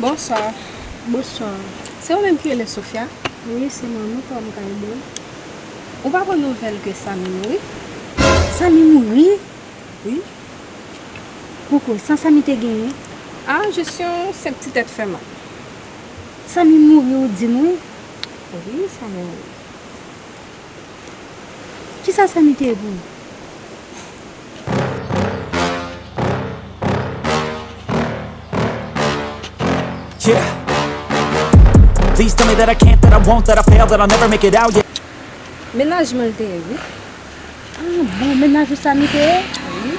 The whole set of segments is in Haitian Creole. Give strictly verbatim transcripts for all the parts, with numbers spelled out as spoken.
Bonswa. Bonswa. Se ou menm ki rele Sofia? Wi, se mwen menm, kòman m ka ede w? Ou pa pran nouvèl ke Samy mouri? Samy mouri? Wi. Poko, sa Samy te genyen? Ah, jis yon senp ti tèt fè mal. Samy mouri, ou di m, wi? Wi, Samy mouri. Kisa Samy te ye pou ou? Yeah. Please tell me that I can't, that I won't, that I fail, that I'll never make it out, yeah. Mennaj mwen l te ye, wi. Ah, bon, mennaj ou Samy te ye? Wi.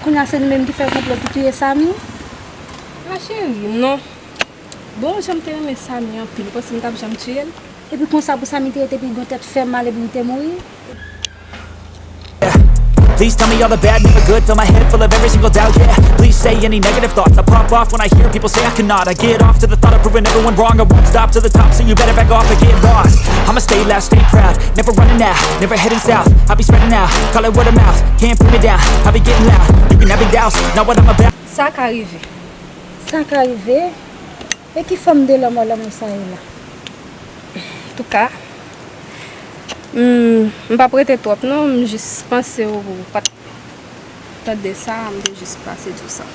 Kounye a se nou menm ki fè konplo pou touye Samy? Ah, cheri, non. Bon, jan m te renmen Samy anpil, ou panse m t ap janm tiye l? Epi konsa pou Samy te rete epi gon tèt fè mal epi li te mouri? Please tell me all the bad, never good. Fill my head full of every single doubt, yeah. Please say any negative thoughts. I pop off when I hear people say I cannot. I get off to the thought of proving everyone wrong. I won't stop to the top, so you better back off and get lost. I'ma stay loud, stay proud. Never running out, never heading south. I'll be spreading out, call it word of mouth. Can't put me down, I'll be getting loud. You can have it douse, not what I'm about. Sa ka rive. Sa ka rive? E ki fòm de lanmò lanmou sa ye la? Antouka, m, m p ap rete twòp non, m jis panse ou pa t tande sa, m te jis pase di w sa.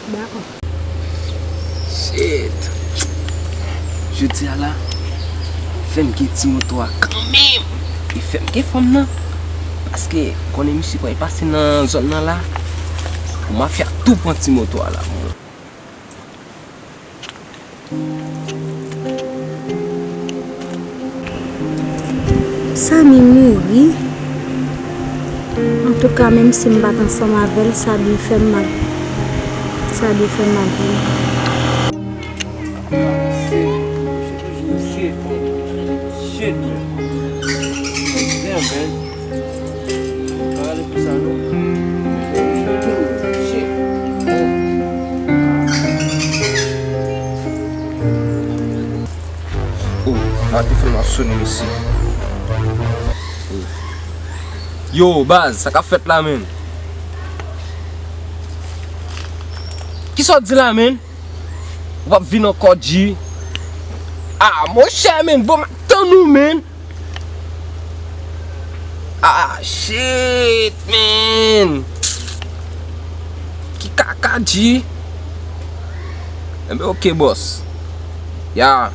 Dakò. Shit. Jodi a la, fè m gen ti moto a kanmenm. E fè m gen fanm nan. Paske, konnen misye pral pase nan zòn nan la. Pou mafya tou pran ti moto a la pou mwen. Samy mouri. Antouka, menm si m pa t ansanm avè l, sa byen fè m mal. Sa byen fè m mal pou li. Shit, man. Damn, man. Gade pou sa, non. Shit. Oh, a telefòn m ap sonnen, mesye. Yo, baz, sa k ap fèt la, menm? Kisa w di la, menm? Ou p ap vin ankò, G? Ah, monchè, menm, bon, m ap tann ou, menm. Ah, shit, man. Ki kaka, G? Enben, ok, bòs. Ya.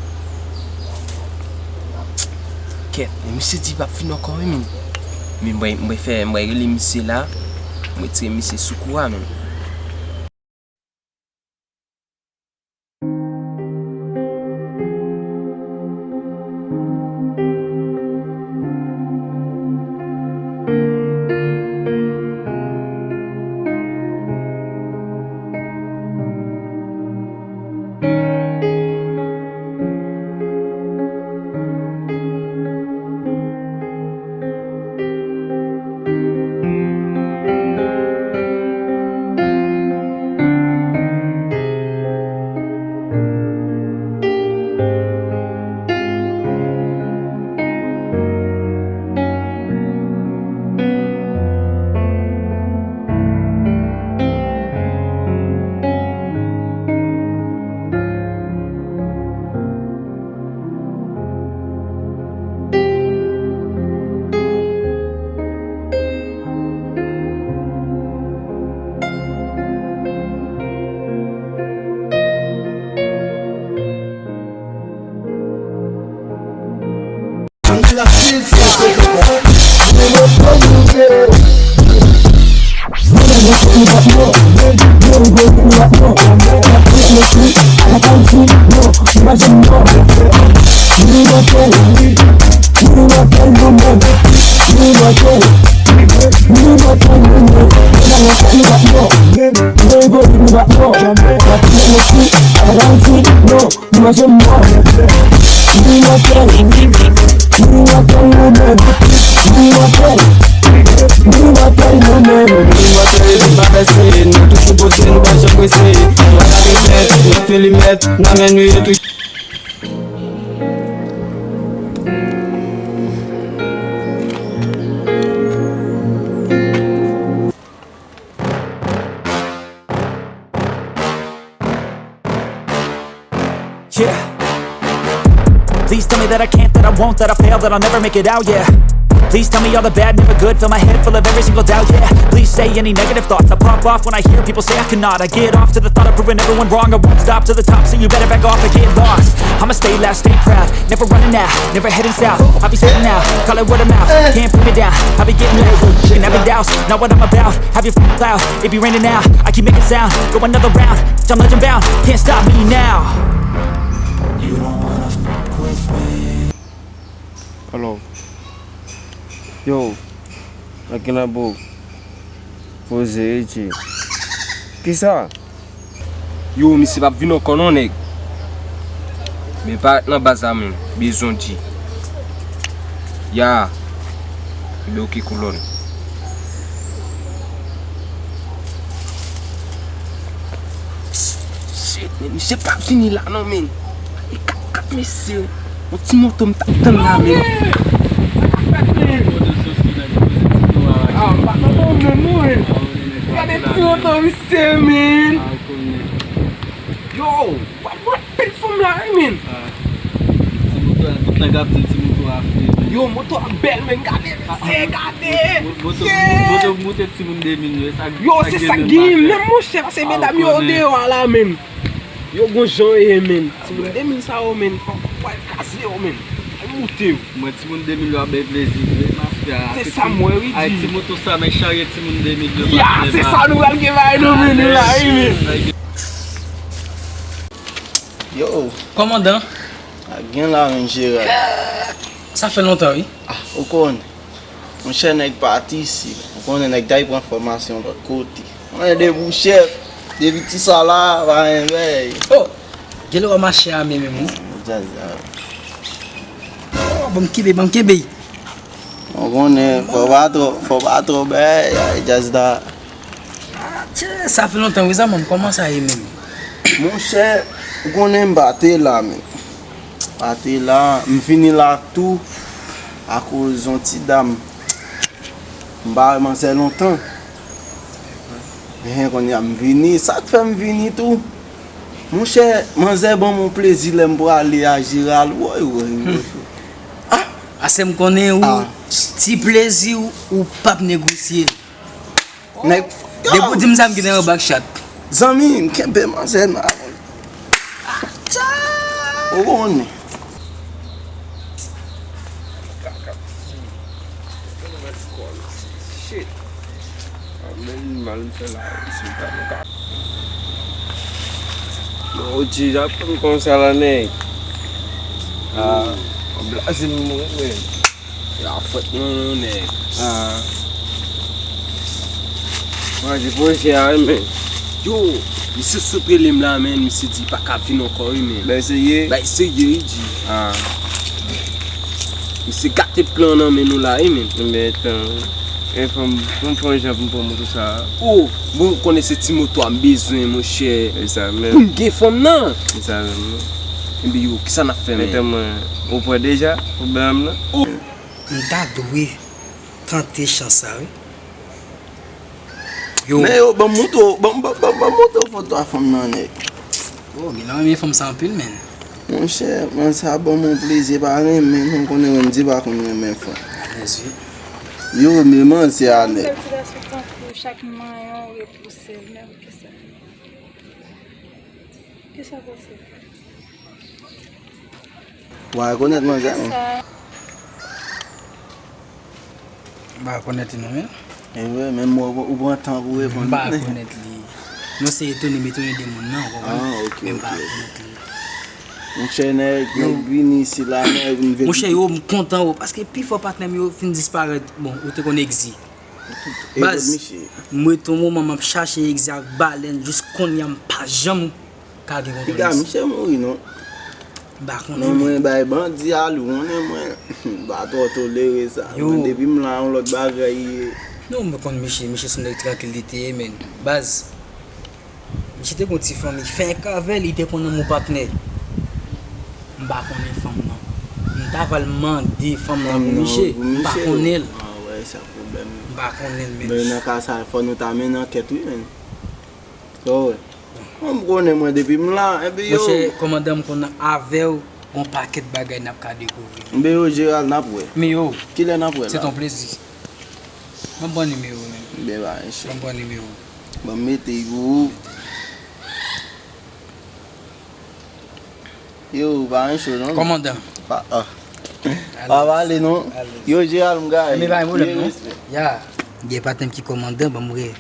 Kèt, men misye di l p ap vin ankò, wi, men. Men mwen, mwen fè, mwen rele misye la. Mwen tire misye sou kou a, men. Yeah. Please tell me that I can't, that I won't, that I fail, that I'll never make it out, yeah. Please tell me all the bad, never good, fill my head full of every single doubt, yeah. Please say any negative thoughts, I pop off when I hear people say I cannot. I get off to the thought of proving everyone wrong, I won't stop to the top, so you better back off and get lost. I'ma stay loud, stay proud, never running out, never heading south. I'll be stepping out, call it what I'm out, can't put me down. I'll be getting loud, you can never doubt, not what I'm about. Have your f- cloud, it be raining now. I keep making sound, go another round. Bitch, I'm legend bound, can't stop me now. You don't wanna fuck with me. Hello. Yo, Akina Bo. Poze, Eche. Kisa? Yo, misye p ap vin ankò non, nèg. Men pa nan baz la menm, bezwen di. Ya. Ebyen, oke, kolòn. Shit, men misye p ap vini la non, men. E kat kat mesye. Yon ti moto m t ap tann la, men. Ah, m pa nan bon menm, wi. Gade ti moto misye, men. Yo, what, what? Pil fanm la, wi, men. Ti moto a, tout nèg ap di ti moto a fre, men. Yo, moto a bèl, men. Gade, mesye, gade. Moto, moto, moto, moto, timoun de mil yo, sa, yo, se sa k gen menm, monchè, paske medam yo deyò a la, men. Yo gon jan yo ye, men. Timoun de mil sa yo, men. Fòk w al kraze yo, men. Al moute yo. Mwen, timoun de mil yo ap bay plezi vre, mafya. Se sa m wè, wi, di. Ay, ti moto sa, men charye timoun de mil yo. Ya, se sa nou pral gen bay nou, men, nou la, wi, men. Yo. Kòmandan. A gen la menm, Jeran. Sa fè lontan, wi. Ah, ou konnen. Monchè, nèg pati isit. Ou konnen nèg t al pran fòmasyon lòt kote. Mwen depi chèf, depi ti sa la, pa gen bèy. Oh, genlè w mache ame menm, wi. Djaz la. Oh, ban m kenbe, ban m kenbe. Ou konnen, fò pa twò, fò pa twò bèy, ay, djaz la. Ah, tchè, sa fè lontan wi, zanmi m, kòman sa ye menm? Monchè, ou konnen m pa te la, men. Pa te la, m vini la tou, akoz yon ti dam. M pa wè manzè lontan. Enhen, kounye a m vini, sa k fè m vini tou? Monchè, manzè ban m yon plezi lè m prale a Jeral, woy, woy, woy. Ah! Ase m konnen ou, ti plezi ou, ou p ap negosye. Nèg, depi w di m sa, m kite yon bak chat. Zanmi, m kenbe manzè nan. Ou konnen. Shit. Amèn, mal m fè la, se pa mwen ka. Yo, O G, ap pran konsa la, nèg. Ah, blaze m mwen, men. La fèt non, non, nèg. Ah. Mwen di pwojè a, men. Yo, misye sot rele m la, men. Misye di pa ka vin ankò, wi, men. Bay serye? Bay serye, wi, di. Ah. Misye gate plan nan men nou la, wi, men. Men, tan, e fanm, fanm fè yon jan pou m pran moto sa. Oh, bon, ou konnen se ti moto a m bezwen, monchè. E sa menm. Pou m gen fanm nan. E sa menm, non. Enben, yo, kisa n ap fè, men? Men, tan mwen, ou pran deja, pwoblèm nan? Oh. M ta dwe tante chans sa, wi. Yo. Men yo, ban m montre w, ban, ban, ban, ban m montre w foto a fanm nan, nèg. Oh, gen lè w renmen fanm sa anpil, men. Monchè, men sa ban m yon plezi, pa renmen, non, konnen menm di pa konn renmen fanm. Alèz, wi. Yo, men manzè a, nèg. Sèl ti gason tankou chak manyen w repouse l, men kisa? Kisa pase? Ou pa rekonèt manzè, non? M pa rekonèt li non, men. E vre, menm mwen, ou pran tan pou reponn. M pa rekonèt li. Non, se etone m etone de moun nan, ou konprann? Ah, ok, ok. Men m pa rekonèt li. Monchè, nèg, nèg vini isit la, nèg, m vin. Monchè, yo, m kontan, yo, paske pifò patnè m yo fin disparèt. Bon, ou te konn Egzi. Baz, m rete yon moman m ap chache Egzi ak Balèn, jis kounye a m pa janm ka gen kontwòl. Piga, misye mouri non. M pa konnen, men mwen bay bandi a li, ou konnen mwen m pa twò tolere sa. Yo. Mwen depi m la, yon lòt bagay ye. Non, mwen konn misye, misye se yon nèg trankil li te ye, men. Baz, misye te gon ti fanmi, fenk avè l, li te konn anmou patnè. M pa konnen fanm nan. M ta pral mande fanm nan pou misye, m pa konnen l. Ah, wè, sa pwoblèm. M pa konnen l, men. Men nan ka sa, fò nou ta mennen ankèt, wi, men. Sa w wè? Ou konnen mwen depi m la, epi yo. Monchè, kòmandan, m konn avè w, gon pakèt bagay n ap ka dekouvri. Mbe yo, Jeral, n ap wè. Men yo, kilè n ap wè la? Se ton plezi. Ban m pran nimewo, men. Mbe ba, enche. Ban m pran nimewo. Ban m mete y pou ou. Yo, pa gen cho, non. Kòmandan. Pa, ah. Pa pale, non. Yo, Jeral, m gaye. Men pa gen pwoblèm, non. Ya. Gen patnè m ki kòmandan, ban m wè.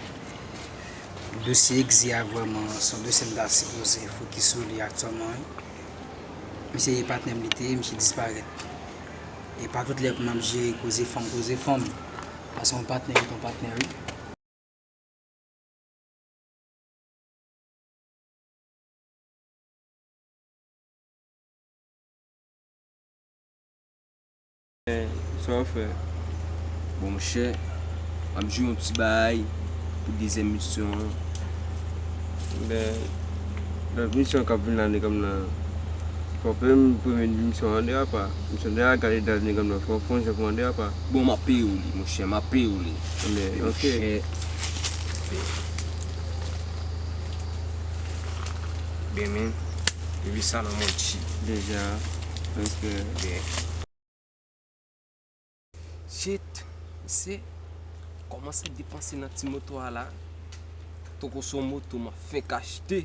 Dosye egzi a vrèman, se yon dosye m ta sipoze fokis sou li aktyèlman, wi. Misye e patnè m li te ye, misye disparèt. E pa tout lè pou n ap jere koze fanm, koze fanm. Paske yon patnè ret yon patnè, wi. Eh, sa w fè? Bon, monchè, m ap jwe yon ti bagay pou dezyèm misyon an. Men, lòt misyon k ap vin la, nèg m nan, fò w peye m premye misyon an de apa. Misyon de a gade dal nèg m nan, fò, fò w fè yon jan pou mande apa. Bon, m ap peye w li, monchè, m ap peye w li. Men, ok. Monchè. Byen, men, epi sa nan mond chi. Deja, prèske. Byen. Shit, misye kòmanse depanse nan ti moto a la. Tankou se yon moto m ap fenk achte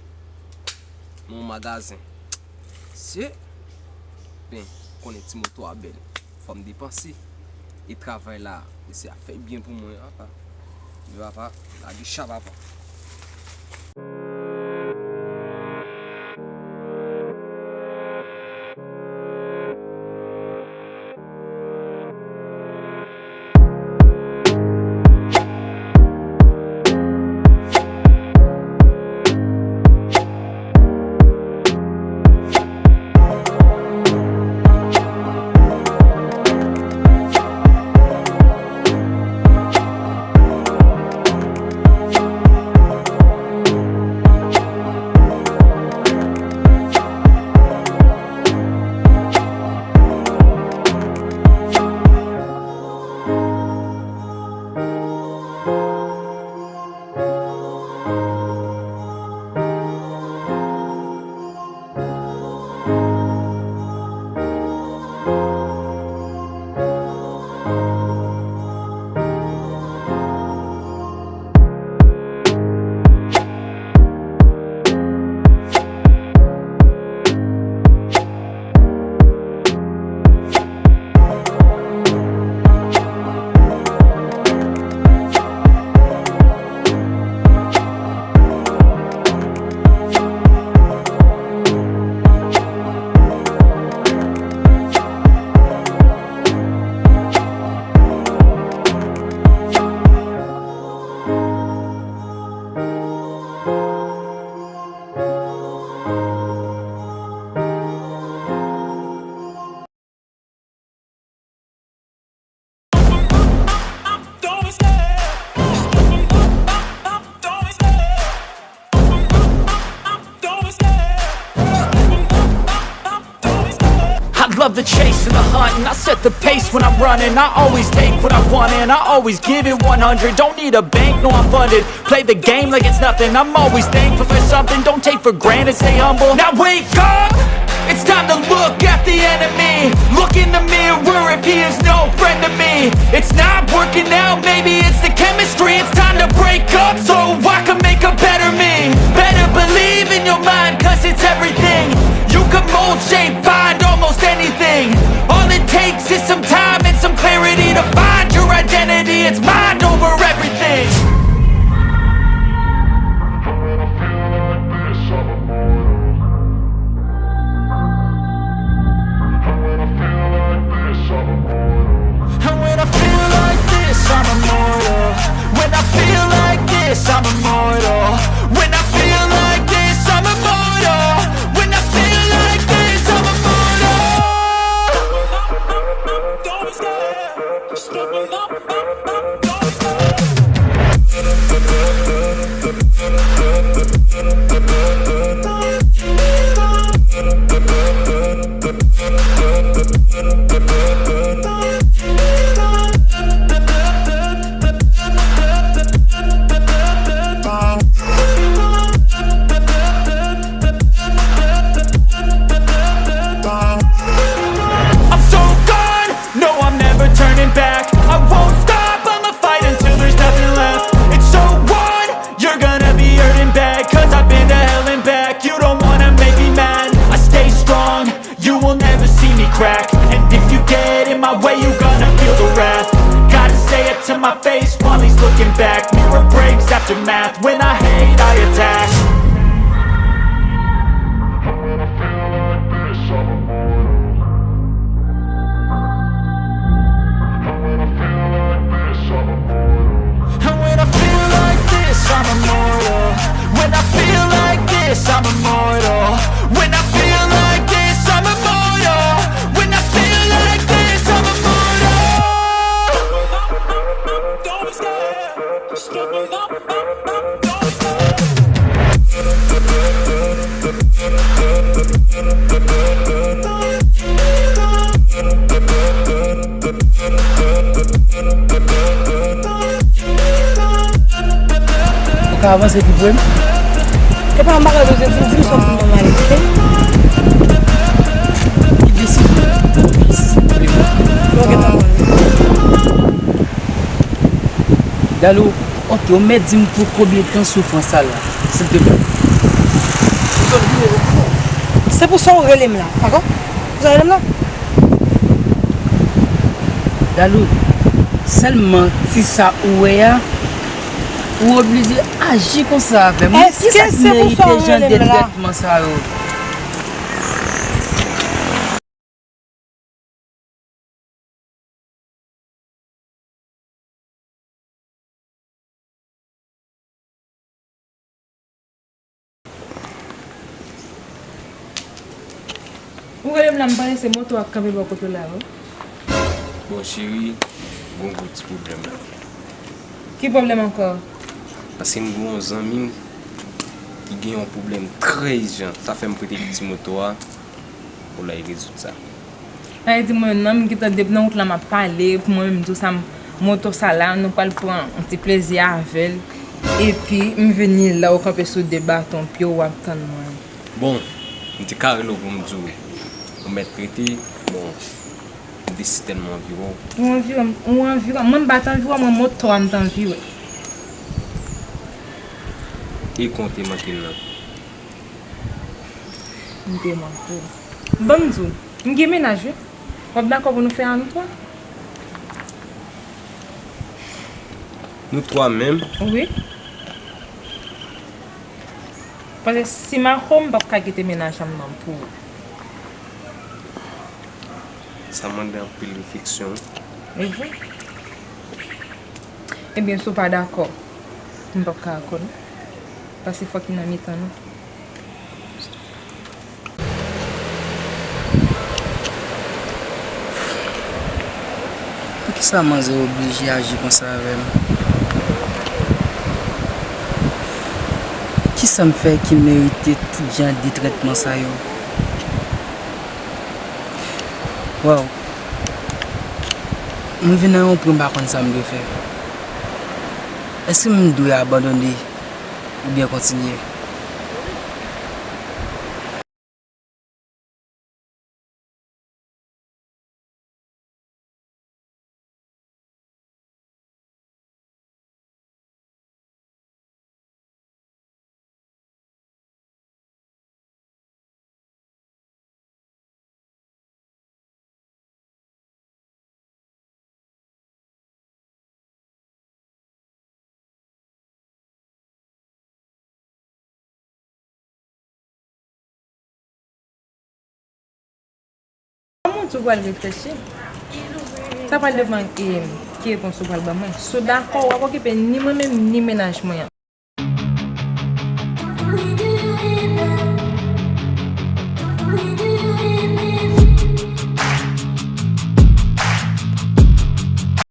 nan yon magazen. Misye, ben, konnen ti moto a bèl. Fò m depanse. E travay la, mesye ap fè byen pou mwen, apa. Men papa, lage cha, papa. I love the chase and the hunt, and I set the pace when I'm running. I always take what I want, and I always give it one hundred. Don't need a bank, no, I'm funded. Play the game like it's nothing. I'm always thankful for something. Don't take for granted, stay humble. Now wake up! It's time to look at the enemy. Look in the mirror if he is no friend to me. It's not working out, maybe it's the chemistry. It's time to break up so I can make a better me. Better believe in your mind, 'cause it's everything. You can mold, shape, find almost anything. All it takes is some time and some clarity to find your identity. It's mind over everything. And when I feel like this, I'm immortal. And when I feel like this, I'm immortal. And when I feel like this, I'm immortal. When I feel like this, I'm immortal. When I feel like this, I'm immortal. When I feel like this, I'm immortal. You will never see me crack. And if you get in my way, you gonna feel the wrath. Gotta say it to my face while he's looking back. Mirror breaks, aftermath. When I hate, I attack. And when I feel like this, I'm immortal. And when I feel like this, I'm immortal. And when I feel like this, I'm immortal. When I feel like this, I'm immortal. When I feel like this, I'm immortal. When I feel like this, I'm immortal. Ou ka avanse pi pre m? Epa, m pa ka bezwen di m, di m sa pou m ban m ale, oke? Li deside. Bon, gentan pran. Dalou, oke, ou mèt di m pou konbyen tan soufrans sa la, silteplè? Se pou sa ou rele m la, dakò? Pou sa ou rele m la? Dalou, sèlman ti sa ou wè a, ou oblije aji konsa avè m. Wi, kisa k merite jan de trètman sa yo? Ou rele m la, m panse se moto a k kanpe bò kote w la, wi. Bon, cheri, gon gwo ti pwoblèm la. Ki pwoblèm ankò? Paske m gen yon zanmi m ki gen yon pwoblèm trè ijan. Sa fè m prete li ti moto a pou l al rezoud sa. Sa vle di mwen menm, non, m gentan depi nan wout la, m ap pale, pou mwen menm, m di w sa, m, moto sa la, nou pral pran yon ti plezi avè l. Epi, m vini la, ou kanpe sou de baton pye w, w ap tann mwen. Bon, m te ka rele w pou m di w, ou mèt rete, bon, m te sitèlman anvi wè w. Ou anvi wè m, ou anvi wè m, mwen m pa t anvi wè w, mwen moto a m t anvi wè. E kon w te manke m nan? M te manke w. Ban m di w, m gen mennaj wi. W ap dakò pou nou fè a nou twa? Nou twa menm? Wi. Paske si m ak ou, m p ap ka kite mennaj a m nan pou ou. Sa mande anpil refleksyon. Wi. Ebyen, si w pa dakò, m p ap ka ak ou non. Paske fòk li nan mitan nou. Poukisa manzè oblije aji konsa avè m? Kisa m fè ki merite tout jan de trètman sa yo? Waw. M rive nan yon pwen m pa konn sa m dwe fè. Èske m dwe abandone oubyen kontinye? Kòman w di w pral reflechi? Sa pral depann, e, ki repons ou pral ban mwen. Si w dakò, w ap okipe ni mwen menm, ni mennaj mwen an.